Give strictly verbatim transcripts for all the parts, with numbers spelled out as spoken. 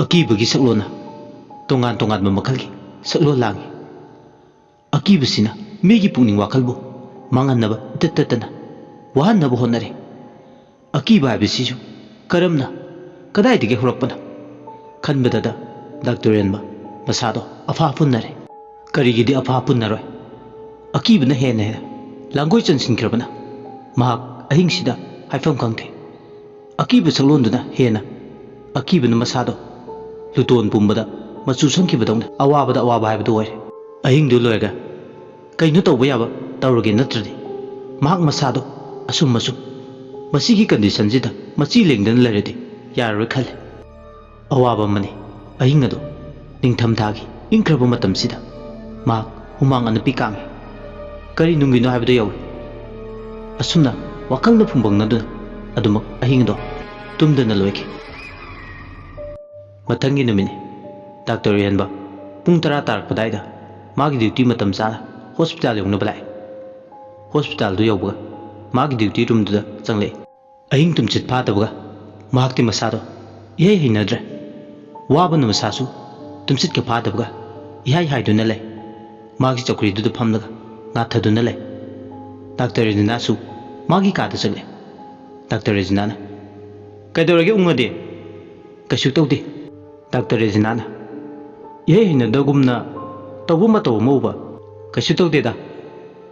ꯑꯀꯤꯕꯒꯤ ꯁꯛꯂꯣꯟꯅ ꯇꯣꯉꯥꯟ ꯇꯣꯉꯥꯟꯕ ꯃꯈꯜꯒꯤ ꯁꯛꯂꯣꯟ ꯂꯥꯡꯏ꯫ ꯑꯀꯤꯕꯁꯤꯅ ꯃꯤꯒꯤ ꯄꯨꯛꯅꯤꯡ ꯋꯥꯈꯜꯕꯨ ꯃꯥꯡꯍꯟꯅꯕ ꯏꯇꯠ ꯇꯠꯇꯅ ꯋꯥꯍꯟꯅꯕ ꯍꯣꯠꯅꯔꯤ꯫ ꯑꯀꯤꯕ ꯍꯥꯏꯕꯁꯤꯁꯨ ꯀꯔꯝꯅ, ꯀꯗꯥꯏꯗꯒꯤ ꯍꯧꯔꯛꯄꯅꯣ ꯈꯟꯕꯗꯗ ꯗꯥꯛꯇꯔ ꯔꯦꯟꯕ ꯃꯁꯥꯗꯣ ꯑꯐꯥ ꯄꯨꯟꯅꯔꯦ꯫ ꯀꯔꯤꯒꯤꯗꯤ ꯑꯐꯥ ꯄꯨꯟꯅꯔꯣꯏ? ꯑꯀꯤꯕꯅ ꯍꯦꯟꯅ ꯍꯦꯟꯅ ꯂꯥꯡꯒꯣꯏ ꯆꯟꯁꯤꯟꯈ꯭ꯔꯕꯅ ꯃꯍꯥꯛ ꯑꯍꯤꯡꯁꯤꯗ ꯍꯥꯏꯐꯝ ꯈꯪꯗꯦ꯫ ꯑꯀꯤꯕ ꯁꯛꯂꯣꯟꯗꯨꯅ ꯍꯦꯟꯅ ꯑꯀꯤꯕꯅ ꯃꯁꯥꯗꯣ ꯂꯨꯇꯣꯟ ꯄꯨꯝꯕꯗ ꯃꯆꯨ ꯁꯪꯈꯤꯕꯗꯧꯅ ꯑꯋꯥꯕꯗ ꯑꯋꯥꯕ ꯍꯥꯏꯕꯗꯨ ꯑꯣꯏꯔꯦ꯫ ꯑꯍꯤꯡꯗꯨ ꯂꯣꯏꯔꯒ ꯀꯩꯅꯣ ꯇꯧꯕ ꯌꯥꯕ ꯇꯧꯔꯒꯦ, ꯅꯠꯇ꯭ꯔꯗꯤ ꯃꯍꯥꯛ ꯃꯁꯥꯗꯣ ꯑꯁꯨꯝ ꯑꯁꯨꯝ ꯃꯁꯤꯒꯤ ꯀꯟꯗꯤꯁꯟꯁꯤꯗ ꯃꯆꯤ ꯂꯦꯡꯗꯅ ꯂꯩꯔꯗꯤ ꯌꯥꯔꯔꯣꯏ ꯈꯜꯂꯦ꯫ ꯑꯋꯥꯕ ꯑꯃꯅꯤ꯫ ꯑꯍꯤꯡ ꯑꯗꯨ ꯅꯤꯡꯊꯝꯊꯥꯒꯤ ꯏꯪꯈ꯭ꯔꯕ ꯃꯇꯝꯁꯤꯗ ꯃꯍꯥꯛ ꯍꯨꯃꯥꯡ ꯑꯅꯞꯄꯤ ꯀꯥꯡꯏ꯫ ꯀꯔꯤ ꯅꯨꯡꯒꯤꯅꯣ ꯍꯥꯏꯕꯗꯨ ꯌꯧꯏ꯫ ꯑꯁꯨꯝꯅ ꯋꯥꯈꯜꯅ ꯐꯨꯝꯕꯪꯅꯗꯨꯅ ꯑꯗꯨꯃꯛ ꯑꯍꯤꯡ ꯑꯗꯣ ꯇꯨꯝꯗꯅ ꯂꯣꯏꯈꯤ꯫ ꯃꯊꯪꯒꯤ ꯅꯨꯃꯤꯠꯅꯤ꯫ ꯗꯥꯛꯇꯔ ꯎꯌꯦꯟꯕ ꯄꯨꯡ ꯇꯔꯥ ꯇꯥꯔꯛꯄꯗꯥꯏꯗ ꯃꯥꯒꯤ ꯗ꯭ꯌꯨꯇꯤ ꯃꯇꯝ ꯆꯥꯅ ꯍꯣꯁꯄꯤꯇꯥꯜ ꯌꯧꯅꯕ ꯂꯥꯛꯑꯦ꯫ ꯍꯣꯁꯄꯤꯇꯥꯜꯗꯨ ꯌꯧꯕꯒ ꯃꯥꯒꯤ ꯗ꯭ꯌꯨꯇꯤ ꯔꯨꯝꯗꯨꯗ ꯆꯪꯂꯛꯏ꯫ ꯑꯍꯤꯡ ꯇꯨꯝꯁꯤꯠ ꯐꯥꯗꯕꯒ ꯃꯍꯥꯛꯇꯤ ꯃꯁꯥꯗꯣ ꯏꯍꯩ ꯍꯩꯅꯗ꯭ꯔꯦ꯫ ꯋꯥꯕꯅ ꯃꯁꯥꯁꯨ ꯇꯨꯝꯁꯤꯠꯀ ꯐꯥꯗꯕꯒ ꯏꯍꯥꯏ ꯍꯥꯏꯗꯨꯅ ꯂꯩ꯫ ꯃꯥꯒꯤ ꯆꯧꯀ꯭ꯔꯤꯗꯨꯗ ꯐꯝꯂꯒ ꯉꯥꯊꯗꯨꯅ ꯂꯩ꯫ ꯗꯥꯛꯇꯔ ꯔꯦꯖꯤꯅꯥꯁꯨ ꯃꯥꯒꯤ ꯀꯥꯗ ꯆꯪꯂꯛꯏ꯫ ꯗꯥꯛꯇꯔ ꯔꯦꯖꯤꯅꯥꯅ, "ꯀꯩꯗꯧꯔꯒꯦ ꯎꯪꯉꯗꯤ?" "ꯀꯩꯁꯨ ꯇꯧꯗꯦ꯫" ꯗꯥꯛꯇꯔ ꯔꯦꯖꯤꯅꯥꯅ ꯏꯍꯩ ꯍꯩꯅꯗꯒꯨꯝꯅ ꯇꯧꯕ ꯃꯇꯧ ꯑꯃ ꯎꯕ꯫ "ꯀꯩꯁꯨ ꯇꯧꯗꯦꯗ,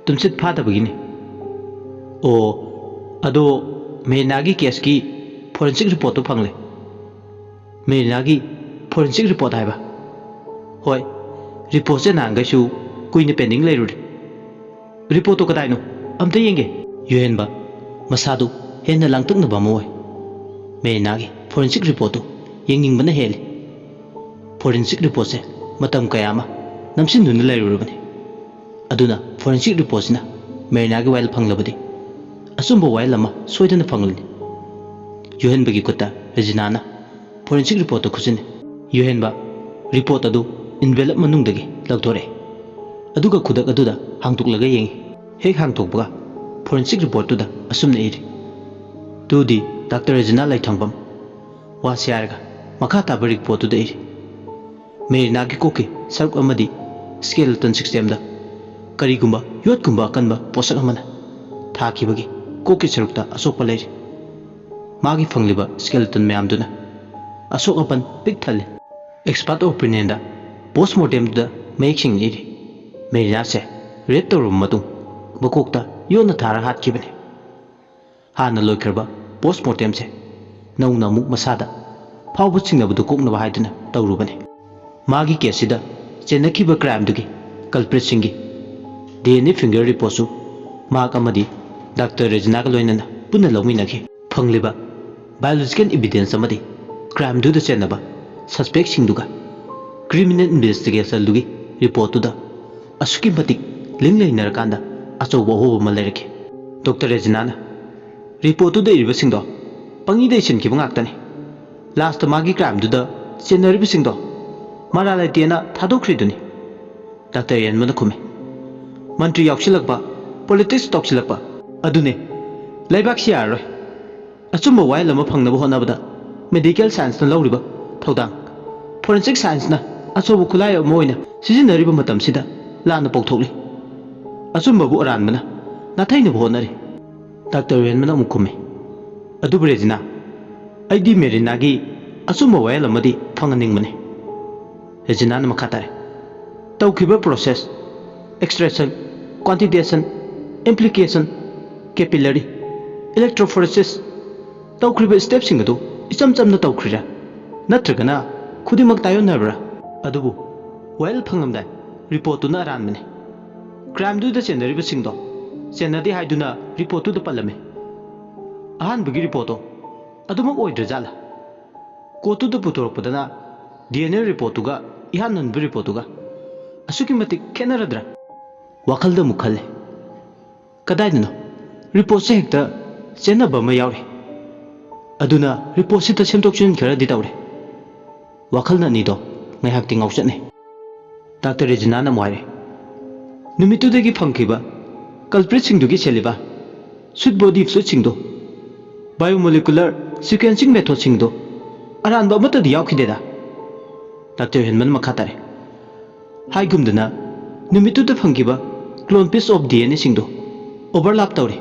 ꯇꯨꯝꯁꯤꯠ ꯐꯥꯗꯕꯒꯤꯅꯤ꯫" "ꯑꯣ, ꯑꯗꯣ ꯃꯦꯔꯤꯅꯥꯒꯤ ꯀꯦꯁꯀꯤ ꯐꯣꯔꯦꯟꯁꯤꯛ ꯔꯤꯄꯣꯔꯠꯇꯨ ꯐꯪꯂꯦ꯫" "ꯃꯦꯔꯤꯅꯥꯒꯤ ꯐꯣꯔꯦꯟꯁꯤꯛ ꯔꯤꯄꯣꯔꯠ ꯍꯥꯏꯕ?" "ꯍꯣꯏ, ꯔꯤꯄꯣꯔꯠꯁꯦ ꯅꯍꯥꯟꯈꯩꯁꯨ ꯀꯨꯏꯅ ꯄꯦꯟꯗꯤꯡ ꯂꯩꯔꯨꯔꯦ꯫" "ꯔꯤꯄꯣꯔꯠꯇꯣ ꯀꯗꯥꯏꯅꯣ? ꯑꯝꯇ ꯌꯦꯡꯒꯦ꯫" ꯌꯨꯍꯦꯟꯕ ꯃꯁꯥꯗꯨ ꯍꯦꯟꯅ ꯂꯥꯡꯇꯛꯅꯕ ꯑꯃ ꯑꯣꯏ꯫ ꯃꯦꯔꯤꯅꯥꯒꯤ ꯐꯣꯔꯦꯟꯁꯤꯛ ꯔꯤꯄꯣꯔꯠꯇꯨ ꯌꯦꯡꯅꯤꯡꯕꯅ ꯍꯦꯜꯂꯤ꯫ ꯐꯣꯔꯦꯟꯁꯤꯛ ꯔꯤꯄꯣꯔꯠꯁꯦ ꯃꯇꯝ ꯀꯌꯥ ꯑꯃ ꯅꯝꯁꯤꯟꯗꯨꯅ ꯂꯩꯔꯨꯔꯕꯅꯤ꯫ ꯑꯗꯨꯅ ꯐꯣꯔꯦꯟꯁꯤꯛ ꯔꯤꯄꯣꯔꯠꯁꯤꯅ ꯃꯦꯔꯤꯅꯥꯒꯤ ꯋꯥꯌꯦꯜ ꯐꯪꯂꯕꯗꯤ ꯑꯆꯨꯝꯕ ꯋꯥꯌꯦꯜ ꯑꯃ ꯁꯣꯏꯗꯅ ꯐꯪꯂꯅꯤ꯫ ꯌꯨꯍꯦꯟꯕꯒꯤ ꯈꯨꯠꯇ ꯔꯦꯖꯤꯅꯥꯅ ꯐꯣꯔꯦꯟꯁꯤꯛ ꯔꯤꯄꯣꯔꯠꯇꯨ ꯈꯨꯠꯁꯤꯟꯅꯩ꯫ ꯌꯨꯍꯦꯟꯕ ꯔꯤꯄꯣꯔꯠ ꯑꯗꯨ ꯏꯟꯚꯦꯂꯞ ꯃꯅꯨꯡꯗꯒꯤ ꯂꯧꯊꯣꯔꯛꯏ꯫ ꯑꯗꯨꯒ ꯈꯨꯗꯛ ꯑꯗꯨꯗ ꯍꯥꯡꯗꯣꯛꯂꯒ ꯌꯦꯡꯏ꯫ ꯍꯦꯛ ꯍꯥꯡꯗꯣꯛꯄꯒ ꯐꯣꯔꯦꯟꯁꯤꯛ ꯔꯤꯄꯣꯔꯠꯇꯨꯗ ꯑꯁꯨꯝꯅ ꯏꯔꯤ: "To the ꯗꯥꯛꯇꯔ ꯔꯦꯖꯤꯅꯥ ꯂꯩꯊꯥꯡꯕꯝ, ꯋꯥꯁꯤ ꯍꯥꯏꯔꯒ ꯃꯈꯥ ꯇꯥꯕ ꯔꯤꯄꯣꯔꯠꯇꯨꯗ ꯏꯔꯤ, ꯃꯦꯔꯤꯅꯥꯒꯤ ꯀꯣꯛꯀꯤ ꯁꯔꯨꯛ ꯑꯃꯗꯤ ꯁ꯭ꯀꯦꯂꯇꯟ ꯁꯤꯁꯇꯦꯝꯗ ꯀꯔꯤꯒꯨꯝꯕ ꯌꯣꯠꯀꯨꯝꯕ ꯑꯀꯟꯕ ꯄꯣꯠꯁꯛ ꯑꯃꯅ ꯊꯥꯈꯤꯕꯒꯤ ꯀꯣꯛꯀꯤ ꯁꯔꯨꯛꯇ ꯑꯁꯣꯛꯄ ꯂꯩꯔꯤ꯫ ꯃꯥꯒꯤ ꯐꯪꯂꯤꯕ ꯁ꯭ꯀꯦꯂꯇꯟ ꯃꯌꯥꯝꯗꯨꯅ ꯑꯁꯣꯛ ꯑꯄꯟ ꯄꯤꯛ ꯊꯜꯂꯤ꯫ ꯑꯦꯛꯁꯄꯥꯔꯠ ꯑꯣꯄꯤꯅꯤꯌꯟꯗ ꯄꯣꯁꯃꯣꯔꯇꯦꯝꯗꯨꯗ ꯃꯌꯦꯛ ꯁꯦꯡꯅ ꯏꯔꯤ, ꯃꯦꯔꯤꯅꯥꯁꯦ ꯔꯦꯞ ꯇꯧꯔꯕ ꯃꯇꯨꯡ ꯃꯀꯣꯛꯇ ꯌꯣꯠꯅ ꯊꯥꯔ ꯍꯥꯠꯈꯤꯕꯅꯤ꯫ ꯍꯥꯟꯅ ꯂꯣꯏꯈ꯭ꯔꯕ ꯄꯣꯁꯃꯣꯔꯇꯦꯝꯁꯦ ꯅꯧꯅ ꯑꯃꯨꯛ ꯃꯁꯥꯗ ꯐꯥꯎꯕ ꯆꯤꯡꯅꯕꯗꯨ ꯀꯣꯛꯅꯕ ꯍꯥꯏꯗꯨꯅ ꯇꯧꯔꯨꯕꯅꯤ꯫ ꯃꯥꯒꯤ ꯀꯦꯁꯁꯤꯗ ꯆꯦꯟꯅꯈꯤꯕ ꯀ꯭ꯔꯥꯏꯝꯗꯨꯒꯤ ꯀꯜꯄ꯭ꯔꯤꯠꯁꯤꯡꯒꯤ ꯗꯤ ꯑꯦꯟ ꯑꯦ ꯐꯤꯡꯒꯔ ꯔꯤꯄꯣꯔꯠꯁꯨ ꯃꯍꯥꯛ ꯑꯃꯗꯤ ꯗꯥꯛꯇꯔ ꯔꯦꯖꯤꯅꯥꯒ ꯂꯣꯏꯅꯅ ꯄꯨꯟꯅ ꯂꯧꯃꯤꯟꯅꯈꯤ꯫ ꯐꯪꯂꯤꯕ ꯕꯥꯏꯑꯣꯂꯣꯖꯤꯀꯦꯜ ꯏꯕꯤꯗꯦꯟꯁ ꯑꯃꯗꯤ ꯀ꯭ꯔꯥꯏꯝꯗꯨꯗ ꯆꯦꯟꯅꯕ ꯁꯁꯄꯦꯛꯁꯤꯡꯗꯨꯒ ꯀ꯭ꯔꯤꯃꯤꯅꯦꯜ ꯏꯟꯚꯦꯁꯇꯤꯒꯦꯁꯟꯗꯨꯒꯤ ꯔꯤꯄꯣꯔꯠꯇꯨꯗ ꯑꯁꯨꯛꯀꯤ ꯃꯇꯤꯛ ꯂꯤꯡ ꯂꯩꯅꯔꯀꯥꯟꯗ ꯑꯆꯧꯕ ꯑꯍꯣꯕ ꯑꯃ ꯂꯩꯔꯛꯈꯤ꯫ ꯗꯣꯛꯇꯔ ꯔꯦꯖꯤꯅꯥꯅ, "ꯔꯤꯄꯣꯔꯠꯇꯨꯗ ꯏꯔꯤꯕꯁꯤꯡꯗꯣ ꯄꯪꯏꯗ ꯏꯁꯤꯟꯈꯤꯕ ꯉꯥꯛꯇꯅꯤ꯫ ꯂꯥꯁꯇ ꯃꯥꯒꯤ ꯀ꯭ꯔꯥꯏꯝꯗꯨꯗ ꯆꯦꯟꯅꯔꯤꯕꯁꯤꯡꯗꯣ ꯃꯔꯥꯜ ꯂꯩꯇꯦꯅ ꯊꯥꯗꯣꯛꯈ꯭ꯔꯤꯗꯨꯅꯤ"꯫ ꯗꯥꯛꯇꯔ ꯌꯦꯟꯕꯅ ꯈꯨꯝꯃꯤ, "ꯃꯟꯇ꯭ꯔꯤ ꯌꯥꯎꯁꯤꯜꯂꯛꯄ, ꯄꯣꯂꯤꯇꯤꯛꯁ ꯇꯧꯁꯤꯜꯂꯛꯄ, ꯑꯗꯨꯅꯦ ꯂꯩꯕꯥꯛꯁꯤ ꯌꯥꯔꯔꯣꯏ꯫ ꯑꯆꯨꯝꯕ ꯋꯥꯌꯦꯜ ꯑꯃ ꯐꯪꯅꯕ ꯍꯣꯠꯅꯕꯗ ꯃꯦꯗꯤꯀꯦꯜ ꯁꯥꯏꯟꯁꯅ ꯂꯧꯔꯤꯕ ꯊꯧꯗꯥꯡ, ꯐꯣꯔꯦꯟꯁꯤꯛ ꯁꯥꯏꯟꯁꯅ ꯑꯆꯧꯕ ꯈꯨꯠꯂꯥꯏ ꯑꯃ ꯑꯣꯏꯅ ꯁꯤꯖꯤꯟꯅꯔꯤꯕ ꯃꯇꯝꯁꯤꯗ ꯂꯥꯟꯅ ꯄꯣꯛꯊꯣꯛꯂꯤ꯫ ꯑꯆꯨꯝꯕꯕꯨ ꯑꯔꯥꯟꯕꯅ ꯅꯥꯊꯩꯅꯕ ꯍꯣꯠꯅꯔꯤ"꯫ ꯗꯥꯛꯇꯔ ꯔꯦꯟꯃꯅ ꯑꯃꯨꯛ ꯈꯨꯝꯃꯤ, "ꯑꯗꯨꯕꯨ ꯔꯦꯖꯤꯅꯥ, ꯑꯩꯗꯤ ꯃꯦꯔꯤꯅꯥꯒꯤ ꯑꯆꯨꯝꯕ ꯋꯥꯌꯦꯜ ꯑꯃꯗꯤ ꯐꯪꯍꯟꯅꯤꯡꯕꯅꯤ"꯫ ꯔꯦꯖꯤꯅꯥꯅ ꯃꯈꯥ ꯇꯥꯔꯦ, "ꯇꯧꯈꯤꯕ ꯄ꯭ꯔꯣꯁꯦꯁ, ꯑꯦꯛꯁꯇ꯭ꯔꯦꯛꯁꯟ, ꯀ꯭ꯋꯥꯟꯇꯤꯇꯦꯁꯟ, ꯑꯦꯝꯄ꯭ꯂꯤꯀꯦꯁꯟ, ꯀꯦꯄꯤꯂꯔꯤ, ꯏꯂꯦꯛꯇ꯭ꯔꯣꯐꯣꯔꯦꯁꯤꯁ, ꯇꯧꯈ꯭ꯔꯤꯕ ꯁ꯭ꯇꯦꯞꯁꯤꯡ ꯑꯗꯨ ꯏꯆꯝ ꯆꯝꯅ ꯇꯧꯈ꯭ꯔꯤꯔꯥ? ꯅꯠꯇ꯭ꯔꯒꯅ ꯈꯨꯗꯤꯡꯃꯛ ꯇꯥꯏꯑꯣꯟꯅꯕ꯭ꯔꯥ? ꯑꯗꯨꯕꯨ ꯋꯥꯌꯦꯜ ꯐꯪꯂꯝꯗꯥꯏ ꯔꯤꯄꯣꯔꯠꯇꯨꯅ ꯑꯔꯥꯟꯕꯅꯤ꯫ ꯀ꯭ꯔꯥꯏꯝꯗꯨꯗ ꯆꯦꯟꯅꯔꯤꯕꯁꯤꯡꯗꯣ ꯆꯦꯟꯅꯗꯦ ꯍꯥꯏꯗꯨꯅ ꯔꯤꯄꯣꯔꯠꯇꯨꯗ ꯄꯜꯂꯝꯃꯤ꯫ ꯑꯍꯥꯟꯕꯒꯤ ꯔꯤꯄꯣꯔꯠꯇꯣ ꯑꯗꯨꯃꯛ ꯑꯣꯏꯗ꯭ꯔꯖꯥꯠꯂꯥ? ꯀꯣꯔꯠꯇꯨꯗ ꯄꯨꯊꯣꯔꯛꯄꯗꯅ ꯗꯤ ꯑꯦꯟ ꯑꯦ ꯔꯤꯄꯣꯔꯠꯇꯨꯒ ꯏꯍꯥꯟ ꯍꯥꯟꯕ ꯔꯤꯄꯣꯔꯠꯇꯨꯒ ꯑꯁꯨꯛꯀꯤ ꯃꯇꯤꯛ ꯈꯦꯠꯅꯔꯗ꯭ꯔꯥ?" ꯋꯥꯈꯜꯗ ꯑꯃꯨꯛ ꯈꯜꯂꯦ, "ꯀꯗꯥꯏꯗꯅꯣ ꯔꯤꯄꯣꯔꯠꯁꯦ ꯍꯦꯛꯇ ꯆꯦꯟꯅꯕ ꯑꯃ ꯌꯥꯎꯔꯤ꯫ ꯑꯗꯨꯅ ꯔꯤꯄꯣꯔꯠꯁꯤꯗ ꯁꯦꯝꯗꯣꯛ ꯁꯦꯝꯖꯤꯟ ꯈꯔꯗꯤ ꯇꯧꯔꯦ"꯫ ꯋꯥꯈꯜꯅ ꯑꯅꯤꯗꯣ ꯉꯥꯏꯍꯥꯛꯇꯤ ꯉꯥꯎꯆꯠꯅꯩ꯫ ꯗꯥꯛꯇꯔ ꯔꯦꯖꯤꯅꯥꯅ ꯑꯃꯨꯛ ꯍꯥꯏꯔꯦ, "ꯅꯨꯃꯤꯠꯇꯨꯗꯒꯤ ꯐꯪꯈꯤꯕ ꯀꯜꯄ꯭ꯔꯤꯠꯁꯤꯡꯗꯨꯒꯤ ꯁꯦꯂꯤꯕꯥ, ꯁꯨꯠ ꯕꯣꯗꯤ ꯐ꯭ꯂꯨꯏꯗꯁꯤꯡꯗꯣ, ꯕꯥꯏꯑꯣꯃꯣꯂꯤꯀꯨꯂꯔ ꯁꯤꯀ꯭ꯋꯦꯟꯁꯤꯡ ꯃꯦꯊꯣꯗꯁꯤꯡꯗꯣ ꯑꯔꯥꯟꯕ ꯑꯃꯠꯇꯗꯤ ꯌꯥꯎꯈꯤꯗꯦꯗ꯫ ꯗꯥꯛꯇꯔ ꯌꯨꯍꯦꯟꯕꯅ ꯃꯈꯥ ꯇꯥꯔꯦ, ꯍꯥꯏꯒꯨꯝꯗꯅ, ꯅꯨꯃꯤꯠꯇꯨꯗ ꯐꯪꯈꯤꯕ clone piece of DNA ꯁꯤꯡꯗꯨ overlap ꯇꯧꯔꯦ꯫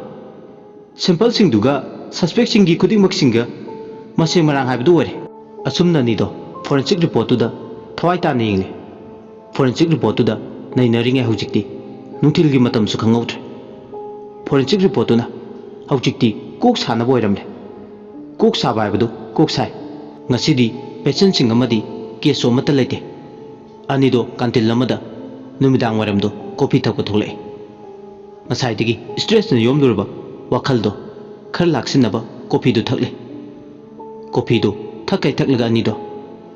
Sample ꯁꯤꯡꯗꯨꯒ suspect ꯁꯤꯡꯒꯤ ꯈꯨꯗꯤꯡꯃꯛꯁꯤꯡꯒ ꯃꯁꯦꯡ ꯃꯔꯥꯡ ꯍꯥꯏꯕꯗꯨ ꯑꯣꯏꯔꯦ꯫ ꯑꯁꯨꯝꯅ ꯑꯅꯤꯗꯣ forensic report ꯇꯨꯗ ꯊꯋꯥꯏ ꯇꯥꯅ ꯌꯦꯡꯂꯦ꯫ Forensic report ꯇꯨꯗ ꯅꯩꯅꯔꯤꯉꯩ ꯍꯧꯖꯤꯛꯇꯤ ꯅꯨꯡꯊꯤꯜꯒꯤ ꯃꯇꯝꯁꯨ ꯈꯪꯍꯧꯗ꯭ꯔꯦ꯫ Forensic report ꯇꯨꯅ ꯍꯧꯖꯤꯛꯇꯤ ꯀꯣꯛ ꯁꯥꯅꯕ ꯑꯣꯏꯔꯝꯂꯦ꯫ ꯀꯣꯛ ꯁꯥꯕ ꯍꯥꯏꯕꯗꯨ ꯀꯣꯛ ꯁꯥꯏ꯫ ꯉꯁꯤꯗꯤ patient ꯁꯤꯡ ꯑꯃꯗꯤ case ꯁꯨ ꯑꯃꯠꯇ ꯂꯩꯇꯦ꯫ ꯑꯅꯤꯗꯣ canteen ꯑꯃꯗ ꯅꯨꯃꯤꯗꯥꯡ ꯋꯥꯏꯔꯝꯗꯣ coffee ꯊꯛꯄ ꯊꯣꯛꯂꯛꯑꯦ꯫ ꯉꯁꯥꯏꯗꯒꯤ stress ꯅ ꯌꯣꯝꯂꯨꯔꯕ ꯋꯥꯈꯜꯗꯣ ꯈꯔ ꯂꯥꯛꯁꯤꯟꯅꯕ coffee ꯗꯨ ꯊꯛꯂꯦ꯫ Coffee ꯗꯨ ꯊꯛꯀꯩ ꯊꯛꯂꯒ ꯑꯅꯤꯗꯣ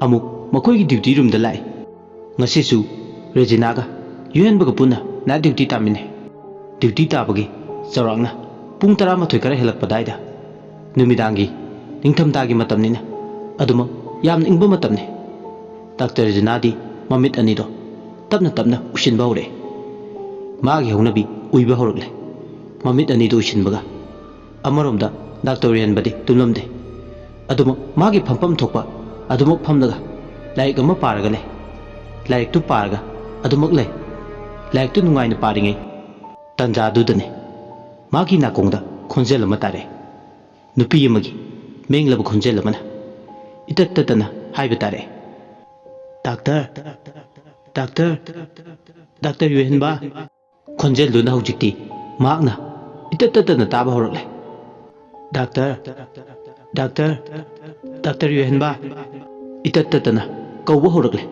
ꯑꯃꯨꯛ ꯃꯈꯣꯏꯒꯤ duty room ꯗ ꯂꯥꯛꯑꯦ꯫ ꯉꯁꯤꯁꯨ ꯔꯦꯖꯤꯅꯥꯒ ꯌꯨꯍꯦꯟꯕꯒ ꯄꯨꯟꯅ night duty ꯇꯥꯃꯤꯟꯅꯩ꯫ Duty ꯇꯥꯕꯒꯤ ꯆꯥꯎꯔꯥꯛꯅ ꯄꯨꯡ ꯇꯔꯥꯃꯥꯊꯣꯏ ꯈꯔ ꯍꯦꯜꯂꯛꯄ ꯑꯗꯥꯏꯗ, ꯅꯨꯃꯤꯗꯥꯡꯒꯤ, ꯅꯤꯡꯊꯝꯊꯥꯒꯤ ꯃꯇꯝꯅꯤꯅ ꯑꯗꯨꯃꯛ ꯌꯥꯝꯅ ꯏꯪꯕ ꯃꯇꯝꯅꯤ꯫ ꯗꯥꯛꯇꯔ ꯔꯦꯖꯤꯅꯥꯗꯤ ꯃꯃꯤꯠ ꯑꯅꯤꯗꯣ ꯇꯞꯅ ꯇꯞꯅ ꯎꯏꯁꯤꯟꯕ ꯍꯧꯔꯛꯑꯦ꯫ ꯃꯥꯒꯤ ꯍꯧꯅꯕꯤ ꯎꯏꯕ ꯍꯧꯔꯛꯂꯦ꯫ ꯃꯃꯤꯠ ꯑꯅꯤꯗꯨ ꯎꯏꯁꯤꯟꯕꯒ꯫ ꯑꯃꯔꯣꯝꯗ ꯗꯥꯛꯇꯔ ꯌꯨꯍꯦꯟꯕꯗꯤ ꯇꯨꯝꯂꯝꯗꯦ꯫ ꯑꯗꯨꯃꯛ ꯃꯥꯒꯤ ꯐꯝꯐꯝ ꯊꯣꯛꯄ ꯑꯗꯨꯃꯛ ꯐꯝꯂꯒ ꯂꯥꯏꯔꯤꯛ ꯑꯃ ꯄꯥꯔꯒ ꯂꯩ꯫ ꯂꯥꯏꯔꯤꯛꯇꯨ ꯄꯥꯔꯒ ꯑꯗꯨꯃꯛ ꯂꯩ꯫ ꯂꯥꯏꯔꯤꯛꯇꯨ ꯅꯨꯡꯉꯥꯏꯅ ꯄꯥꯔꯤꯉꯩ ꯇꯟꯖꯥꯗꯨꯗꯅꯤ ꯃꯥꯒꯤ ꯅꯥꯀꯣꯡꯗ ꯈꯣꯟꯖꯦꯜ ꯑꯃ ꯇꯥꯔꯛꯑꯦ꯫ ꯅꯨꯄꯤ ꯑꯃꯒꯤ ꯃꯦꯡꯂꯕ ꯈꯣꯟꯖꯦꯜ ꯑꯃꯅ ꯏꯇꯠ ꯇꯠꯇꯅ ꯍꯥꯏꯕ ꯇꯥꯔꯛꯑꯦ, "ꯗꯥꯛꯇꯔ, ꯗꯥꯛꯇꯔ, ꯗꯥꯛꯇꯔ ꯌꯨꯍꯦꯟꯕ!" ꯈꯣꯟꯖꯦꯜꯗꯨꯅ ꯍꯧꯖꯤꯛꯇꯤ ꯃꯍꯥꯛꯅ ꯏꯇꯠ ꯇꯠꯇꯅ ꯇꯥꯕ ꯍꯧꯔꯛꯂꯦ꯫ "ꯗꯥꯛꯇꯔ, ꯗꯥꯛꯇꯔ, ꯗꯥꯛꯇꯔ ꯌꯨꯍꯦꯟꯕ!" ꯏꯇꯠ ꯇꯠꯇꯅ ꯀꯧꯕ ꯍꯧꯔꯛꯂꯦ꯫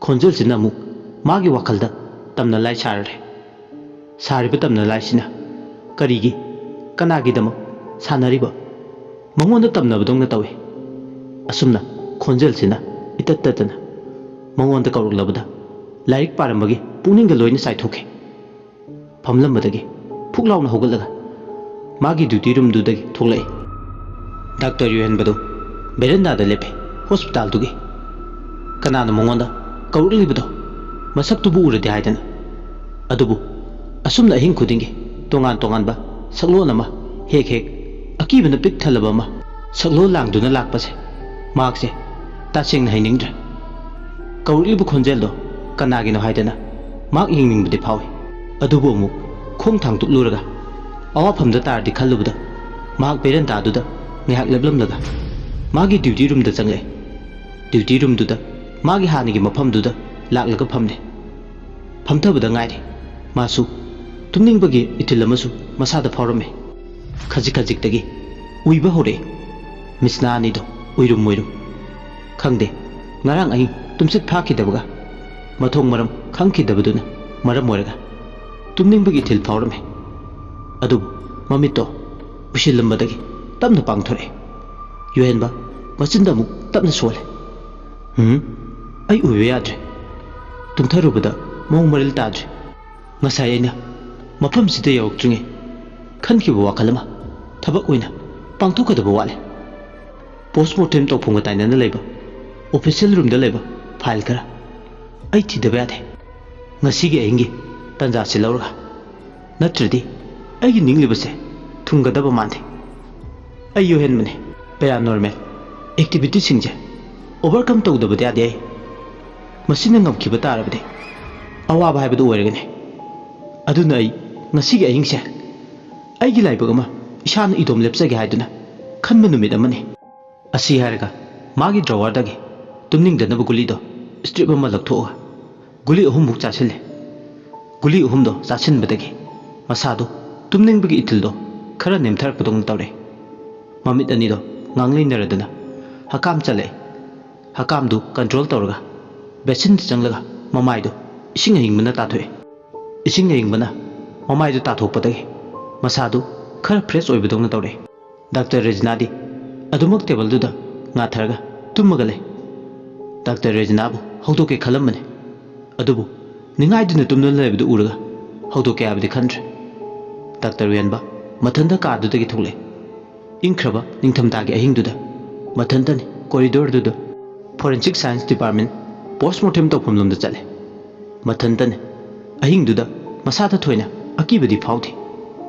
ꯈꯣꯟꯖꯦꯜꯁꯤꯅ ꯑꯃꯨꯛ ꯃꯥꯒꯤ ꯋꯥꯈꯜꯗ ꯇꯝꯅ ꯂꯥꯏ ꯁꯥꯔꯔꯦ꯫ ꯁꯥꯔꯤꯕ ꯇꯝꯅ ꯂꯥꯏꯁꯤꯅ ꯀꯔꯤꯒꯤ, ꯀꯅꯥꯒꯤꯗꯃꯛ ꯁꯥꯟꯅꯔꯤꯕ? ꯃꯉꯣꯟꯗ ꯇꯝꯅꯕꯗꯧꯅ ꯇꯧꯏ꯫ ꯑꯁꯨꯝꯅ ꯈꯣꯟꯖꯦꯜꯁꯤꯅ ꯏꯇꯠ ꯇꯠꯇꯅ ꯃꯉꯣꯟꯗ ꯀꯧꯔꯛꯂꯕꯗ ꯂꯥꯏꯔꯤꯛ ꯄꯥꯔꯝꯕꯒꯤ ꯄꯨꯛꯅꯤꯡꯒ ꯂꯣꯏꯅ ꯆꯥꯏꯊꯣꯛꯈꯤ꯫ ꯐꯝꯂꯝꯕꯗꯒꯤ ꯐꯨꯛ ꯂꯥꯎꯅ ꯍꯧꯒꯠꯂꯒ ꯃꯥꯒꯤ duty room ꯗꯨꯗꯒꯤ ꯊꯣꯛꯂꯛꯏ꯫ ꯗꯥꯛꯇꯔ ꯌꯨꯍꯦꯟꯕꯗꯨ ꯕꯦꯔꯟꯗꯥꯗ ꯂꯦꯞꯄꯤ꯫ Hospital ꯗꯨꯒꯤ ꯀꯅꯥꯅꯣ ꯃꯉꯣꯟꯗ ꯀꯧꯔꯛꯂꯤꯕꯗꯣ? ꯃꯁꯛꯇꯨꯕꯨ ꯎꯔꯗꯤ ꯍꯥꯏꯗꯅ꯫ ꯑꯗꯨꯕꯨ ꯑꯁꯨꯝꯅ ꯑꯍꯤꯡ ꯈꯨꯗꯤꯡꯒꯤ ꯇꯣꯉꯥꯟ ꯇꯣꯉꯥꯟꯕ ꯁꯛꯂꯣꯟ ꯑꯃ, ꯍꯦꯛ ꯍꯦꯛ ꯑꯀꯤꯕꯅ ꯄꯤꯛ ꯊꯜꯂꯕ ꯑꯃ ꯁꯛꯂꯣꯟ ꯂꯥꯡꯗꯨꯅ ꯂꯥꯛꯄꯁꯦ ꯃꯍꯥꯛꯁꯦ ꯇꯁꯦꯡꯅ ꯍꯩꯅꯤꯡꯗ꯭ꯔꯦ꯫ ꯀꯧꯔꯛꯂꯤꯕ ꯈꯣꯟꯖꯦꯜꯗꯣ ꯀꯅꯥꯒꯤꯅꯣ ꯍꯥꯏꯗꯅ ꯃꯍꯥꯛ ꯌꯦꯡꯅꯤꯡꯕꯗꯤ ꯐꯥꯎꯏ꯫ ꯑꯗꯨꯕꯨ ꯑꯃꯨꯛ ꯈꯣꯡ ꯊꯥꯡꯗꯣꯛꯂꯨꯔꯒ ꯑꯋꯥꯐꯝꯗ ꯇꯥꯔꯗꯤ ꯈꯜꯂꯨꯕꯗ ꯃꯍꯥꯛ ꯕꯦꯔꯟꯗꯥꯗꯨꯗ ꯉꯥꯏꯍꯥꯛ ꯂꯦꯞꯂꯝꯂꯒ ꯃꯥꯒꯤ ꯗ꯭ꯌꯨꯇꯤ ꯔꯨꯝꯗ ꯆꯪꯂꯛꯑꯦ꯫ ꯗ꯭ꯌꯨꯇꯤ ꯔꯨꯝꯗꯨꯗ ꯃꯥꯒꯤ ꯍꯥꯟꯅꯒꯤ ꯃꯐꯝꯗꯨꯗ ꯂꯥꯛꯂꯒ ꯐꯝꯂꯦ꯫ ꯐꯝꯊꯕꯗ ꯉꯥꯏꯔꯤ꯫ ꯃꯥꯁꯨ ꯇꯨꯝꯅꯤꯡꯕꯒꯤ ꯏꯊꯤꯜ ꯑꯃꯁꯨ ꯃꯁꯥꯗ ꯐꯥꯎꯔꯝꯃꯤ꯫ ꯈꯖꯤꯛ ꯈꯖꯤꯛꯇꯒꯤ ꯎꯏꯕ ꯍꯧꯔꯛꯏ꯫ ꯃꯤꯠꯁꯅꯥ ꯑꯅꯤꯗꯣ ꯎꯏꯔꯨꯝ ꯎꯏꯔꯨꯝ꯫ ꯈꯪꯗꯦ, ꯉꯔꯥꯡ ꯑꯍꯤꯡ ꯇꯨꯝꯁꯤꯠ ꯐꯥꯈꯤꯗꯕꯒ ꯃꯊꯣꯡ ꯃꯔꯝ ꯈꯪꯈꯤꯗꯕꯗꯨꯅ ꯃꯔꯝ ꯑꯣꯏꯔꯒ ꯇꯨꯝꯅꯤꯡꯕꯒꯤ ꯏꯊꯤꯜ ꯐꯥꯎꯔꯝꯃꯤ꯫ ꯑꯗꯨꯕꯨ ꯃꯃꯤꯠꯇꯣ ꯎꯏꯁꯤꯜꯂꯝꯕꯗꯒꯤ ꯇꯞꯅ ꯄꯥꯡꯊꯣꯔꯛꯏ꯫ ꯌꯨꯍꯦꯟꯕ ꯃꯆꯤꯟꯗ ꯑꯃꯨꯛ ꯇꯞꯅ ꯁꯣꯜꯂꯦ꯫ "ꯎꯝ, ꯑꯩ ꯎꯏꯕ ꯌꯥꯗ꯭ꯔꯦ꯫ ꯇꯨꯝꯊꯔꯨꯕꯗ ꯃꯑꯣꯡ ꯃꯔꯤꯜ ꯇꯥꯗ꯭ꯔꯦ꯫ ꯉꯁꯥꯏ ꯑꯩꯅ ꯃꯐꯝꯁꯤꯗ ꯌꯧꯔꯛꯇ꯭ꯔꯤꯉꯩ ꯈꯟꯈꯤꯕ ꯋꯥꯈꯜ ꯑꯃ ꯊꯕꯛ ꯑꯣꯏꯅ ꯄꯥꯡꯊꯣꯛꯀꯗꯕ ꯋꯥꯠꯂꯦ꯫ ꯄꯣꯁꯃꯣꯔꯇꯦꯝ ꯇꯧꯐꯝꯒ ꯇꯥꯏꯅꯅ ꯂꯩꯕ ꯑꯣꯐꯤꯁꯤꯌꯦꯜ ꯔꯨꯝꯗ ꯂꯩꯕ ꯐꯥꯏꯜ ꯈꯔ ꯑꯩ ꯊꯤꯗꯕ ꯌꯥꯗꯦ꯫ ꯉꯁꯤꯒꯤ ꯑꯍꯤꯡꯒꯤ ꯇꯥꯟꯖꯥꯁꯤ ꯂꯧꯔꯒ, ꯅꯠꯇ꯭ꯔꯗꯤ ꯑꯩꯒꯤ ꯅꯤꯡꯂꯤꯕꯁꯦ ꯊꯨꯡꯒꯗꯕ ꯃꯥꯟꯗꯦ꯫ ꯑꯩ ꯌꯨꯍꯦꯟꯕꯅꯦ꯫ ꯄꯦꯔꯥꯅꯣꯔꯃꯦꯜ ꯑꯦꯛꯇꯤꯚꯤꯇꯤꯁꯤꯡꯁꯦ ꯑꯣꯚꯔꯀꯝ ꯇꯧꯗꯕꯗꯤ ꯌꯥꯗꯦ꯫ ꯑꯩ ꯃꯁꯤꯅ ꯉꯝꯈꯤꯕ ꯇꯥꯔꯕꯗꯤ ꯑꯋꯥꯕ ꯍꯥꯏꯕꯗꯨ ꯑꯣꯏꯔꯒꯅꯤ꯫ ꯑꯗꯨꯅ ꯑꯩ ꯉꯁꯤꯒꯤ ꯑꯍꯤꯡꯁꯦ ꯑꯩꯒꯤ ꯂꯥꯏꯕꯛ ꯑꯃ ꯏꯁꯥꯅ ꯏꯇꯣꯝ ꯂꯦꯞꯆꯒꯦ ꯍꯥꯏꯗꯨꯅ ꯈꯟꯕ ꯅꯨꯃꯤꯠ ꯑꯃꯅꯤ"꯫ ꯑꯁꯤ ꯍꯥꯏꯔꯒ ꯃꯥꯒꯤ ꯗ꯭ꯔꯣꯋꯔꯗꯒꯤ ꯇꯨꯝꯅꯤꯡꯗꯅꯕ ꯒꯨꯂꯤꯗꯣ ꯁ꯭ꯇ꯭ꯔꯤꯞ ꯑꯃ ꯂꯧꯊꯣꯛꯑꯒ ꯒꯨꯂꯤ ꯑꯍꯨꯝꯃꯨꯛ ꯆꯥꯁꯤꯜꯂꯦ꯫ ꯒꯨꯂꯤ ꯑꯍꯨꯝꯗꯣ ꯆꯥꯁꯤꯟꯕꯗꯒꯤ ꯃꯁꯥꯗꯣ ꯇꯨꯝꯅꯤꯡꯕꯒꯤ ꯏꯊꯤꯜꯗꯣ ꯈꯔ ꯅꯦꯝꯊꯔꯛꯄꯗꯧꯅ ꯇꯧꯔꯦ꯫ ꯃꯃꯤꯠ ꯑꯅꯤꯗꯣ ꯉꯥꯡꯂꯩꯅꯔꯗꯅ ꯍꯀꯥꯝ ꯆꯜꯂꯛꯑꯦ꯫ ꯍꯀꯥꯝꯗꯨ ꯀꯟꯇ꯭ꯔꯣꯜ ꯇꯧꯔꯒ ꯕꯦꯁꯤꯟꯗ ꯆꯪꯂꯒ ꯃꯃꯥꯏꯗꯣ ꯏꯁꯤꯡ ꯑꯏꯪꯕꯅ ꯇꯥꯊꯣꯛꯑꯦ꯫ ꯏꯁꯤꯡ ꯑꯏꯪꯕꯅ ꯃꯃꯥꯏꯗꯨ ꯇꯥꯊꯣꯛꯄꯗꯒꯤ ꯃꯁꯥꯗꯨ ꯈꯔ ꯐ꯭ꯔꯦꯁ ꯑꯣꯏꯕꯗꯧꯅ ꯇꯧꯔꯛꯑꯦ꯫ ꯗꯥꯛꯇꯔ ꯔꯦꯖꯤꯅꯥꯗꯤ ꯑꯗꯨꯃꯛ ꯇꯦꯕꯜꯗꯨꯗ ꯉꯥꯊꯔꯒ ꯇꯨꯝꯃꯒ ꯂꯩ꯫ ꯗꯥꯛꯇꯔ ꯔꯦꯖꯤꯅꯥꯕꯨ ꯍꯧꯗꯣꯛꯀꯦ ꯈꯜꯂꯝꯕꯅꯤ꯫ ꯑꯗꯨꯕꯨ ꯅꯤꯡꯉꯥꯏꯗꯨꯅ ꯇꯨꯝꯗꯨꯅ ꯂꯩꯕꯗꯨ ꯎꯔꯒ ꯍꯧꯗꯣꯛꯀꯦ ꯍꯥꯏꯕꯗꯤ ꯈꯟꯗ꯭ꯔꯦ꯫ ꯗꯥꯛꯇꯔ ꯎꯌꯦꯟꯕ ꯃꯊꯟꯇ ꯀꯥꯗꯨꯗꯒꯤ ꯊꯣꯛꯂꯛꯑꯦ꯫ ꯏꯪꯈ꯭ꯔꯕ ꯅꯤꯡꯊꯝꯊꯥꯒꯤ ꯑꯍꯤꯡꯗꯨꯗ ꯃꯊꯟꯇꯅꯤ ꯀꯣꯔꯤꯗꯣꯔꯗꯨꯗ ꯐꯣꯔꯦꯟꯁꯤꯛ ꯁꯥꯏꯟꯁ ꯗꯤꯄꯥꯔꯠꯃꯦꯟ ꯄꯣꯁꯃꯣꯔꯇꯦꯝ ꯇꯧꯐꯝꯂꯣꯝꯗ ꯆꯠꯂꯦ꯫ ꯃꯊꯟꯇꯅꯤ꯫ ꯑꯍꯤꯡꯗꯨꯗ ꯃꯁꯥꯗ ꯊꯣꯏꯅ ꯑꯀꯤꯕꯗꯤ ꯐꯥꯎꯗꯦ꯫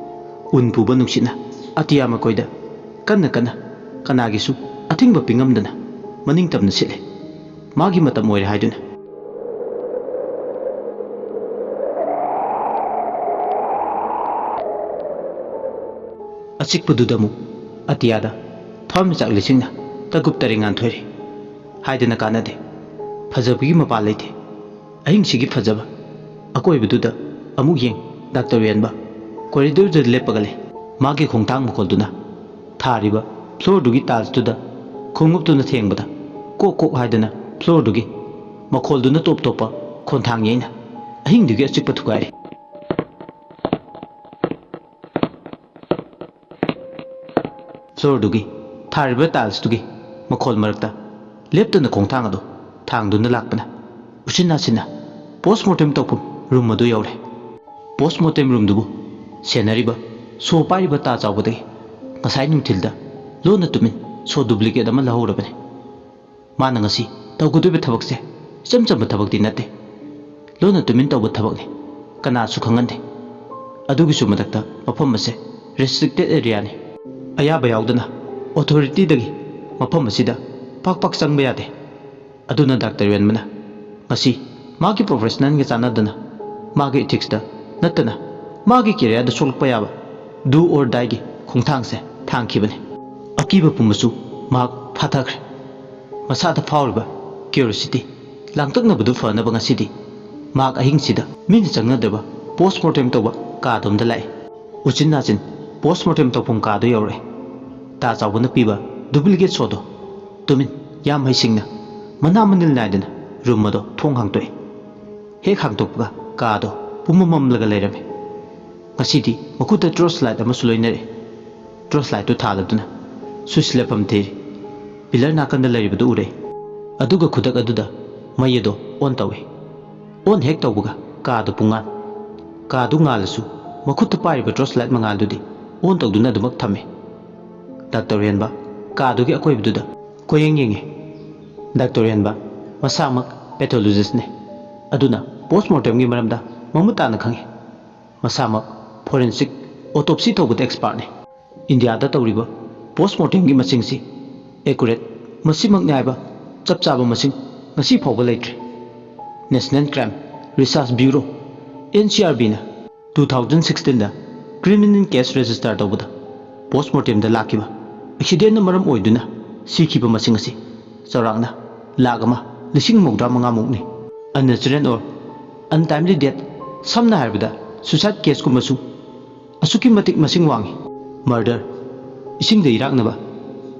ꯎꯟ ꯄꯨꯕ ꯅꯨꯡꯁꯤꯠꯅ ꯑꯇꯤꯌꯥ ꯃꯀꯣꯏꯗ ꯀꯟꯅ ꯀꯟꯅ ꯀꯅꯥꯒꯤꯁꯨ ꯑꯊꯤꯡꯕ ꯄꯤꯉꯝꯗꯅ ꯃꯅꯤꯡ ꯇꯝꯅ ꯁꯤꯠꯂꯦ꯫ ꯃꯥꯒꯤ ꯃꯇꯝ ꯑꯣꯏꯔꯦ ꯍꯥꯏꯗꯨꯅ꯫ ꯑꯆꯤꯛꯄꯗꯨꯗ ꯑꯃꯨꯛ ꯑꯇꯤꯌꯥꯗ ꯊꯋꯥꯟꯃꯤꯆꯥꯛ ꯂꯤꯁꯤꯡꯅ ꯇꯒꯨꯞ ꯇꯔꯦ ꯉꯥꯟꯊꯣꯏꯔꯤ꯫ ꯍꯥꯏꯗꯅ ꯀꯥꯟꯅꯗꯦ꯫ ꯐꯖꯕꯒꯤ ꯃꯄꯥ ꯂꯩꯇꯦ꯫ ꯑꯍꯤꯡꯁꯤꯒꯤ ꯐꯖꯕ꯫ ꯑꯀꯣꯏꯕꯗꯨꯗ ꯑꯃꯨꯛ ꯌꯦꯡ, ꯗꯥꯛꯇꯔ ꯎꯌꯦꯟꯕ ꯀꯣꯔꯤꯗꯣꯔꯗꯨꯗ ꯂꯦꯞꯄꯒ ꯂꯩ꯫ ꯃꯥꯒꯤ ꯈꯣꯡꯊꯥꯡ ꯃꯈꯣꯜꯗꯨꯅ ꯊꯥꯔꯤꯕ ꯐ꯭ꯂꯣꯔꯗꯨꯒꯤ ꯇꯥꯏꯜꯁꯇꯨꯗ ꯈꯣꯡꯎꯞꯇꯨꯅ ꯊꯦꯡꯕꯗ ꯀꯣꯛ ꯀꯣꯛ ꯍꯥꯏꯗꯅ ꯐ꯭ꯂꯣꯔꯗꯨꯒꯤ ꯃꯈꯣꯜꯗꯨꯅ ꯇꯣꯞ ꯇꯣꯞꯄ ꯈꯣꯟꯊꯥꯡ ꯌꯩꯅ ꯑꯍꯤꯡꯗꯨꯒꯤ ꯑꯆꯤꯛꯄ ꯊꯨꯒꯥꯏꯔꯤ꯫ ꯐ꯭ꯂꯣꯔꯗꯨꯒꯤ ꯊꯥꯔꯤꯕ ꯇꯥꯏꯜꯁꯇꯨꯒꯤ ꯃꯈꯣꯜ ꯃꯔꯛꯇ ꯂꯦꯞꯇꯅ ꯈꯣꯡꯊꯥꯡ ꯑꯗꯨ ꯊꯥꯡꯗꯨꯅ ꯂꯥꯛꯄꯅ ꯎꯆꯤꯟ ꯅꯥꯆꯤꯟꯅ ꯄꯣꯁꯃꯣꯔꯇꯦꯝ ꯇꯧꯐꯝ ꯔꯨꯝ ꯑꯗꯨ ꯌꯧꯔꯦ꯫ ꯄꯣꯁꯃꯣꯔꯇꯦꯝ ꯔꯨꯝꯗꯨꯕꯨ ꯁꯦꯟꯅꯔꯤꯕ ꯁꯣ ꯄꯥꯏꯔꯤꯕ ꯇꯥ ꯆꯥꯎꯕꯗꯒꯤ ꯉꯁꯥꯏ ꯅꯨꯡꯊꯤꯜꯗ ꯂꯣꯟꯅ ꯇꯨꯃꯤꯟ ꯁꯣ ꯗꯨꯄ꯭ꯂꯤꯀꯦꯠ ꯑꯃ ꯂꯧꯍꯧꯔꯕꯅꯤ꯫ ꯃꯥꯅ ꯉꯁꯤ ꯇꯧꯒꯗꯣꯏꯕ ꯊꯕꯛꯁꯦ ꯏꯆꯝ ꯆꯝꯕ ꯊꯕꯛꯇꯤ ꯅꯠꯇꯦ꯫ ꯂꯣꯟꯅ ꯇꯨꯃꯤꯟ ꯇꯧꯕ ꯊꯕꯛꯅꯤ꯫ ꯀꯅꯥꯁꯨ ꯈꯪꯍꯟꯗꯦ꯫ ꯑꯗꯨꯒꯤꯁꯨ ꯃꯊꯛꯇ ꯃꯐꯝ ꯑꯁꯦ ꯔꯦꯁꯇ꯭ꯔꯤꯛꯇꯦꯠ ꯑꯦꯔꯤꯌꯥꯅꯤ꯫ ꯑꯌꯥꯕ ꯌꯥꯎꯗꯅ ꯑꯣꯊꯣꯔꯤꯇꯤꯗꯒꯤ ꯃꯐꯝ ꯑꯁꯤꯗ ꯄꯥꯛ ꯄꯥꯛ ꯆꯪꯕ ꯌꯥꯗꯦ꯫ ꯑꯗꯨꯅ ꯗꯥꯛꯇꯔ ꯌꯣꯟꯕꯅ ꯉꯁꯤ ꯃꯥꯒꯤ ꯄ꯭ꯔꯣꯐꯦꯁꯅꯦꯜꯒ ꯆꯥꯟꯅꯗꯅ, ꯃꯥꯒꯤ ꯏꯊꯤꯛꯁꯇ ꯅꯠꯇꯅ ꯃꯥꯒꯤ ꯀꯦꯔꯤꯌꯔꯗ ꯁꯣꯛꯂꯛꯄ ꯌꯥꯕ ꯗꯨ ꯑꯣꯔ ꯗꯥꯏꯒꯤ ꯈꯣꯡꯊꯥꯡꯁꯦ ꯊꯥꯡꯈꯤꯕꯅꯤ꯫ ꯑꯀꯤꯕ ꯄꯨꯝꯕꯁꯨ ꯃꯍꯥꯛ ꯐꯥꯊꯈ꯭ꯔꯦ꯫ ꯃꯁꯥꯗ ꯐꯥꯎꯔꯤꯕ ꯀ꯭ꯌꯨꯔꯤꯌꯣꯁꯤꯇꯤ ꯂꯥꯡꯇꯛꯅꯕꯗꯨ ꯐꯅꯕ ꯉꯁꯤꯗꯤ ꯃꯍꯥꯛ ꯑꯍꯤꯡꯁꯤꯗ ꯃꯤꯅ ꯆꯪꯅꯗ꯭ꯔꯕ ꯄꯣꯁꯃꯣꯔꯇꯦꯝ ꯇꯧꯕ ꯀꯥꯗꯣꯝꯗ ꯂꯥꯛꯏ꯫ ꯎꯆꯤꯟ ꯅꯥꯆꯤꯟ ꯄꯣꯁꯃꯣꯔꯇꯦꯝ ꯇꯧꯐꯝ ꯀꯥꯗꯨ ꯌꯧꯔꯛꯑꯦ꯫ ꯇꯥ ꯆꯥꯎꯕꯅ ꯄꯤꯕ ꯗꯨꯄ꯭ꯂꯤꯀꯦꯠ ꯁꯣꯗꯣ ꯇꯨꯃꯤꯟ ꯌꯥꯝ ꯍꯩꯁꯤꯡꯅ ꯃꯅꯥ ꯃꯅꯤꯜ ꯅꯥꯏꯗꯅ ꯔꯨꯝ ꯑꯗꯣ ꯊꯣꯡ ꯍꯥꯡꯗꯣꯛꯏ꯫ ꯍꯦꯛ ꯍꯥꯡꯗꯣꯛꯄꯒ ꯀꯥꯗꯣ ꯄꯨꯝꯃꯝ ꯃꯝꯂꯒ ꯂꯩꯔꯝꯃꯤ꯫ ꯉꯁꯤꯗꯤ ꯃꯈꯨꯠꯇ ꯇꯣꯔꯆ ꯂꯥꯏꯠ ꯑꯃꯁꯨ ꯂꯣꯏꯅꯔꯛꯏ꯫ ꯇꯣꯔꯆ ꯂꯥꯏꯠꯇꯨ ꯊꯥꯜꯂꯗꯨꯅ ꯁ꯭ꯋꯤꯆ ꯂꯦꯞꯐꯝ ꯊꯤꯔꯤ꯫ ꯄꯤꯂꯔ ꯅꯥꯀꯟꯗ ꯂꯩꯔꯤꯕꯗꯨ ꯎꯔꯦ꯫ ꯑꯗꯨꯒ ꯈꯨꯗꯛ ꯑꯗꯨꯗ ꯃꯩ ꯑꯗꯣ ꯑꯣꯟ ꯇꯧꯏ꯫ ꯑꯣꯟ ꯍꯦꯛ ꯇꯧꯕꯒ ꯀꯥꯗꯨ ꯄꯨꯡꯉꯥꯟ꯫ ꯀꯥꯗꯨ ꯉꯥꯜꯂꯁꯨ ꯃꯈꯨꯠꯇ ꯄꯥꯏꯔꯤꯕ ꯇꯣꯔꯆ ꯂꯥꯏꯠ ꯃꯉꯥꯜꯗꯨꯗꯤ ꯑꯣꯟ ꯇꯧꯗꯨꯅ ꯑꯗꯨꯃꯛ ꯊꯝꯃꯤ꯫ ꯗꯥꯛꯇꯔ ꯍꯦꯟꯕ ꯀꯥꯗꯨꯒꯤ ꯑꯀꯣꯏꯕꯗꯨꯗ ꯀꯣꯏꯌꯦꯡ ꯌꯦꯡꯉꯤ꯫ ꯗꯥꯛꯇꯔ ꯍꯦꯟꯕ ꯃꯁꯥꯃꯛ ꯄꯦꯊꯣꯂꯣꯖꯤꯁꯅꯤ꯫ ꯑꯗꯨꯅ ꯄꯣꯁꯃꯣꯔꯇꯦꯝꯒꯤ ꯃꯔꯝꯗ ꯃꯃꯨꯠ ꯇꯥꯅ ꯈꯪꯏ꯫ ꯃꯁꯥꯃꯛ ꯐꯣꯔꯦꯟꯁꯤꯛ ꯑꯣꯇꯣꯞꯁꯤ ꯇꯧꯕꯗ ꯑꯦꯛꯁꯄꯥꯔꯠꯅꯤ꯫ ꯏꯟꯗꯤꯌꯥꯗ ꯇꯧꯔꯤꯕ ꯄꯣꯁꯃꯣꯔꯇꯦꯝꯒꯤ ꯃꯁꯤꯡꯁꯤ ꯑꯦꯀꯨꯔꯦꯠ ꯃꯁꯤꯃꯛꯅꯤ ꯍꯥꯏꯕ ꯆꯞ ꯆꯥꯕ ꯃꯁꯤꯡ ꯉꯁꯤ ꯐꯥꯎꯕ ꯂꯩꯇ꯭ꯔꯤ꯫ National Crime Research Bureau, N C R B ꯅ two thousand sixteen ꯗ criminal case register ꯇꯧꯕꯗ post mortem ꯗ ꯂꯥꯛꯈꯤꯕ accident ꯅ ꯃꯔꯝ ꯑꯣꯏꯗꯨꯅ ꯁꯤꯈꯤꯕ ꯃꯁꯤꯡ ꯑꯁꯤ ꯆꯥꯎꯔꯥꯛꯅ ꯂꯥꯈ ꯑꯃ ꯂꯤꯁꯤꯡ ꯃꯧꯗ꯭ꯔꯥ ꯃꯉꯥ ꯃꯨꯛꯅꯤ꯫ Unnatural or untimely death, ꯁꯝꯅ ꯍꯥꯏꯔꯕꯗ suicide case ꯀꯨꯝꯕꯁꯨ ꯑꯁꯨꯛꯀꯤ ꯃꯇꯤꯛ ꯃꯁꯤꯡ ꯋꯥꯡꯏ꯫ Murder, ꯏꯁꯤꯡꯗ ꯏꯔꯥꯛꯅꯕ,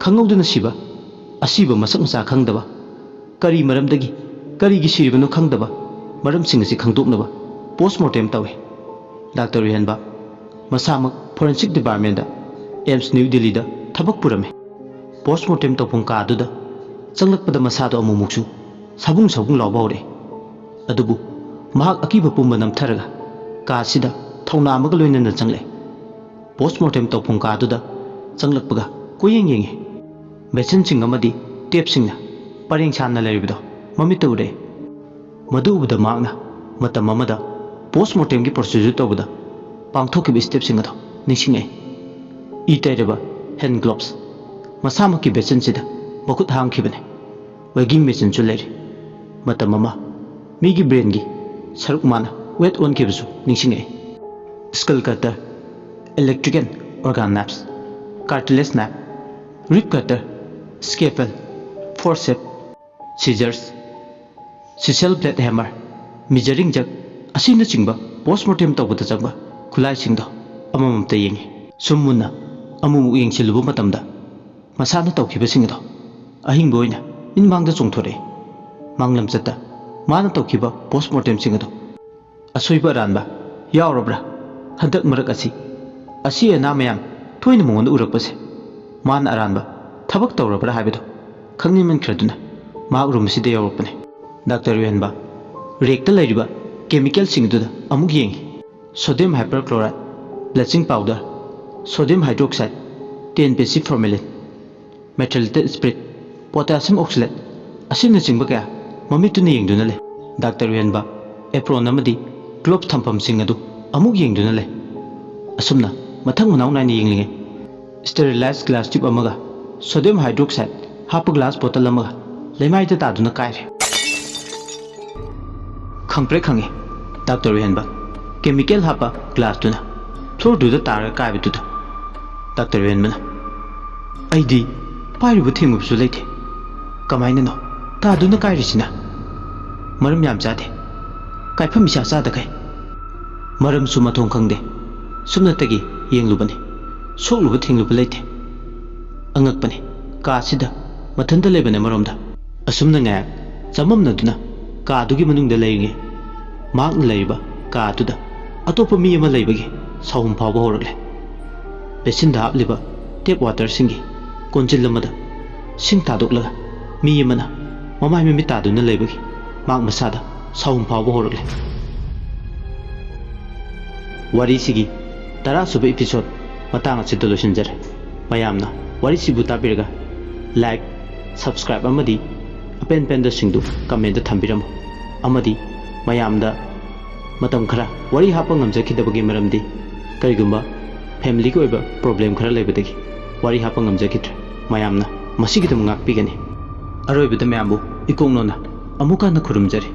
ꯈꯪꯍꯧꯗꯅ ꯁꯤꯕ, ꯑꯁꯤꯕ ꯃꯁꯛ ꯃꯁꯥ ꯈꯪꯗꯕ, ꯀꯔꯤ ꯃꯔꯝꯗꯒꯤ, ꯀꯔꯤꯒꯤ ꯁꯤꯔꯤꯕꯅꯣ ꯈꯪꯗꯕ ꯃꯔꯝꯁꯤꯡ ꯑꯁꯤ ꯈꯪꯗꯣꯛꯅꯕ post mortem ꯇꯧꯏ꯫ ꯗꯥꯛꯇꯔ ꯎꯍꯦꯟꯕ ꯃꯁꯥꯃꯛ forensic department ꯗ AIIMS New Delhi ꯗ ꯊꯕꯛ ꯄꯨꯔꯝꯃꯤ꯫ Post mortem ꯇꯧꯐꯝ ꯀꯥꯗꯨꯗ ꯆꯪꯂꯛꯄꯗ ꯃꯁꯥꯗꯣ ꯑꯃꯨꯛꯃꯨꯛꯁꯨ ꯁꯥꯕꯨꯡ ꯁꯥꯕꯨꯡ ꯂꯥꯎꯕ ꯍꯧꯔꯛꯏ꯫ ꯑꯗꯨꯕꯨ ꯃꯍꯥꯛ ꯑꯀꯤꯕ ꯄꯨꯝꯕ ꯅꯝꯊꯔꯒ ꯀꯥꯁꯤꯗ ꯊꯧꯅꯥ ꯑꯃꯒ ꯂꯣꯏꯅꯅ ꯆꯪꯂꯛꯏ꯫ Post mortem ꯇꯧꯐꯝ ꯀꯥꯗꯨꯗ ꯆꯪꯂꯛꯄꯒ ꯀꯣꯏꯌꯦꯡ ꯌꯦꯡꯉꯤ꯫ Basin ꯁꯤꯡ ꯑꯃꯗꯤ tape ꯁꯤꯡꯅ ꯄꯔꯦꯡ ꯁꯥꯟꯅ ꯂꯩꯔꯤꯕꯗꯣ ꯃꯃꯤꯠꯇ ꯎꯔꯛꯏ꯫ ꯃꯗꯨ ꯎꯕꯗ ꯃꯍꯥꯛꯅ ꯃꯇꯝ ꯑꯃꯗ post mortem ꯒꯤ procedure ꯇꯧꯕꯗ ꯄꯥꯡꯊꯣꯛꯈꯤꯕ step ꯁꯤꯡ ꯑꯗꯣ ꯅꯤꯡꯁꯤꯡꯂꯛꯏ꯫ ꯏ ꯇꯩꯔꯕ hand gloves, ꯃꯁꯥꯃꯛꯀꯤ basin ꯁꯤꯗ ꯃꯈꯨꯠ ꯍꯥꯝꯈꯤꯕꯅꯤ꯫ Weighing machine ꯁꯨ ꯂꯩꯔꯤ꯫ ꯃꯇꯝ ꯑꯃ ꯃꯤꯒꯤ brain ꯒꯤ ꯁꯔꯨꯛ ꯃꯥꯅ weight ꯑꯣꯟꯈꯤꯕꯁꯨ ꯅꯤꯡꯁꯤꯡꯂꯛꯏ꯫ Skull cutter, electric and organ knives, cartilage knife, rib cutter, scalpel, forceps, scissors, chisel blade hammer, measuring jug ꯑꯁꯤꯅꯆꯤꯡꯕ post mortem ꯇꯧꯕꯗ ꯆꯪꯕ ꯈꯨꯠꯂꯥꯏꯁꯤꯡꯗꯣ ꯑꯃꯃꯝꯇ ꯌꯦꯡꯉꯤ꯫ ꯁꯨꯝ ꯃꯨꯟꯅ ꯑꯃꯨꯛꯃꯨꯛ ꯌꯦꯡꯁꯤꯜꯂꯨꯕ ꯃꯇꯝꯗ ꯃꯁꯥꯅ ꯇꯧꯈꯤꯕꯁꯤꯡ ꯑꯗꯣ ꯑꯍꯤꯡꯕ ꯑꯣꯏꯅ ꯃꯤꯠꯃꯥꯡꯗ ꯆꯣꯡꯊꯣꯔꯛꯏ꯫ ꯃꯥꯡꯂꯝꯆꯠꯇ ꯃꯥꯅ ꯇꯧꯈꯤꯕ post mortem ꯁꯤꯡ ꯑꯗꯣ ꯑꯁꯣꯏꯕ ꯑꯔꯥꯟꯕ ꯌꯥꯎꯔꯕ꯭ꯔꯥ? ꯍꯟꯗꯛ ꯃꯔꯛ ꯑꯁꯤ ꯑꯁꯤ ꯑꯅꯥ ꯃꯌꯥꯝ ꯇꯣꯏꯅ ꯃꯉꯣꯟꯗ ꯎꯔꯛꯄꯁꯦ ꯃꯥꯅ ꯑꯔꯥꯟꯕ ꯊꯕꯛ ꯇꯧꯔꯕ꯭ꯔꯥ ꯍꯥꯏꯕꯗꯣ ꯈꯪꯅꯤꯡꯃꯟꯈ꯭ꯔꯗꯨꯅ ꯃꯍꯥꯛ room ꯑꯁꯤꯗ ꯌꯧꯔꯛꯄꯅꯤ꯫ ꯗꯥꯛꯇꯔ ꯎꯍꯦꯟꯕ rack ꯇ ꯂꯩꯔꯤꯕ chemical ꯁꯤꯡ ꯑꯗꯨꯗ ꯑꯃꯨꯛ ꯌꯦꯡꯉꯤ꯫ Sodium hypochlorite, bleaching powder, sodium hydroxide, ten P C formalin, methylated spirit, potassium oxalate ꯑꯁꯤꯅꯆꯤꯡꯕ ꯀꯌꯥ ꯃꯃꯤꯠꯇꯨꯅ ꯌꯦꯡꯗꯨꯅ ꯂꯩ꯫ ꯗꯥꯛꯇꯔ ꯎꯍꯦꯟꯕ apron ꯑꯃꯗꯤ glove ꯊꯝꯐꯝꯁꯤꯡ ꯑꯗꯨ ꯑꯃꯨꯛ ꯌꯦꯡꯗꯨꯅ ꯂꯩ꯫ ꯑꯁꯨꯝꯅ ꯃꯊꯪ ꯃꯅꯥꯎ ꯅꯥꯏꯅ ꯌꯦꯡꯂꯤꯉꯩ sterilized glass tube ꯑꯃꯒ sodium hydroxide ꯍꯥꯞꯄ ꯒ꯭ꯂꯥꯁ ꯕꯣꯇꯜ ꯑꯃꯒ ꯂꯩꯃꯥꯏꯗ ꯇꯥꯗꯨꯅ ꯀꯥꯏꯔꯦ꯫ ꯈꯪꯄ꯭ꯔꯦꯛ ꯈꯪꯉꯤ ꯗꯥꯛꯇꯔ ꯎꯍꯦꯟꯕ꯫ ꯀꯦꯃꯤꯀꯦꯜ ꯍꯥꯞꯄ ꯒ꯭ꯂꯥꯁꯇꯨꯅ ꯐ꯭ꯂꯣꯔꯗꯨꯗ ꯇꯥꯔꯒ ꯀꯥꯏꯕꯗꯨꯗ ꯗꯥꯛꯇꯔ ꯎꯍꯦꯟꯕꯅ, "ꯑꯩꯗꯤ ꯄꯥꯏꯔꯨꯕ ꯊꯦꯡꯉꯨꯕꯁꯨ ꯂꯩꯇꯦ꯫ ꯀꯃꯥꯏꯅꯅꯣ ꯇꯥꯗꯨꯅ ꯀꯥꯏꯔꯤꯁꯤꯅ? ꯃꯔꯝ ꯌꯥꯝ ꯆꯥꯗꯦ꯫ ꯀꯥꯏꯐꯝ ꯏꯆꯥ ꯆꯥꯗꯈꯩ꯫ ꯃꯔꯝꯁꯨ ꯃꯊꯣꯡ ꯈꯪꯗꯦ꯫ ꯁꯨꯞꯅꯇꯒꯤ ꯌꯦꯡꯂꯨꯕꯅꯤ꯫ ꯁꯣꯛꯂꯨꯕ ꯊꯦꯡꯂꯨꯕ ꯂꯩꯇꯦ꯫ ꯑꯉꯛꯄꯅꯤ꯫ ꯀꯥꯁꯤꯗ ꯃꯊꯟꯇ ꯂꯩꯕꯅꯦ ꯑꯃꯔꯣꯝꯗ꯫" ꯑꯁꯨꯝꯅ ꯉꯥꯏꯍꯥꯛ ꯆꯃꯝꯅꯗꯨꯅ ꯀꯥꯗꯨꯒꯤ ꯃꯅꯨꯡꯗ ꯂꯩꯔꯤꯉꯩ, ꯃꯍꯥꯛꯅ ꯂꯩꯔꯤꯕ ꯀꯥꯗꯨꯗ ꯑꯇꯣꯞꯄ ꯃꯤ ꯑꯃ ꯂꯩꯕꯒꯤ ꯁꯥꯎꯍꯨꯝ ꯐꯥꯎꯕ ꯍꯧꯔꯛꯂꯦ꯫ ꯕꯦꯁꯤꯟꯗ ꯍꯥꯞꯂꯤꯕ ꯇꯦꯞ ꯋꯥꯇꯔꯁꯤꯡꯒꯤ ꯀꯣꯟꯖꯤꯜ ꯑꯃꯗ ꯁꯤꯡ ꯊꯥꯗꯣꯛꯂꯒ ꯃꯤ ꯑꯃꯅ ꯃꯃꯥꯏ ꯃꯃꯤꯠ ꯇꯥꯗꯨꯅ ꯂꯩꯕꯒꯤ ꯃꯍꯥꯛ ꯃꯁꯥꯗ ꯁꯥꯎꯍꯨꯝ ꯐꯥꯎꯕ ꯍꯧꯔꯛꯂꯦ꯫ ꯋꯥꯔꯤꯁꯤꯒꯤ ꯇꯔꯥꯁꯨꯕ ꯏꯄꯤꯁꯣꯗ ꯃꯇꯥꯡ ꯑꯁꯤꯗ ꯂꯣꯏꯁꯤꯟꯖꯔꯦ꯫ ꯃꯌꯥꯝꯅ ꯋꯥꯔꯤꯁꯤꯕꯨ ꯇꯥꯕꯤꯔꯒ ꯂꯥꯏꯛ, ꯁꯕꯁꯀ꯭ꯔꯥꯏꯕ ꯑꯃꯗꯤ ꯑꯄꯦꯟ ꯄꯦꯟꯗꯁꯤꯡꯗꯨ ꯀꯃꯦꯟꯗ ꯊꯝꯕꯤꯔꯝꯃꯨ꯫ ꯑꯃꯗꯤ ꯃꯌꯥꯝꯗ ꯃꯇꯝ ꯈꯔ ꯋꯥꯔꯤ ꯍꯥꯞꯄ ꯉꯝꯖꯈꯤꯗꯕꯒꯤ ꯃꯔꯝꯗꯤ ꯀꯔꯤꯒꯨꯝꯕ ꯐꯦꯃꯤꯂꯤꯒꯤ ꯑꯣꯏꯕ ꯄ꯭ꯔꯣꯕ꯭ꯂꯦꯝ ꯈꯔ ꯂꯩꯕꯗꯒꯤ ꯋꯥꯔꯤ ꯍꯥꯞꯄ ꯉꯝꯖꯈꯤꯗ꯭ꯔꯦ꯫ ꯃꯌꯥꯝꯅ ꯃꯁꯤꯒꯤꯗꯃꯛ ꯉꯥꯛꯄꯤꯒꯅꯤ꯫ ꯑꯔꯣꯏꯕꯗ ꯃꯌꯥꯝꯕꯨ ꯏꯀꯣꯛ ꯅꯣꯟꯅ ꯑꯃꯨꯛ ꯍꯟꯅ ꯈꯨꯔꯨꯝꯖꯔꯤ꯫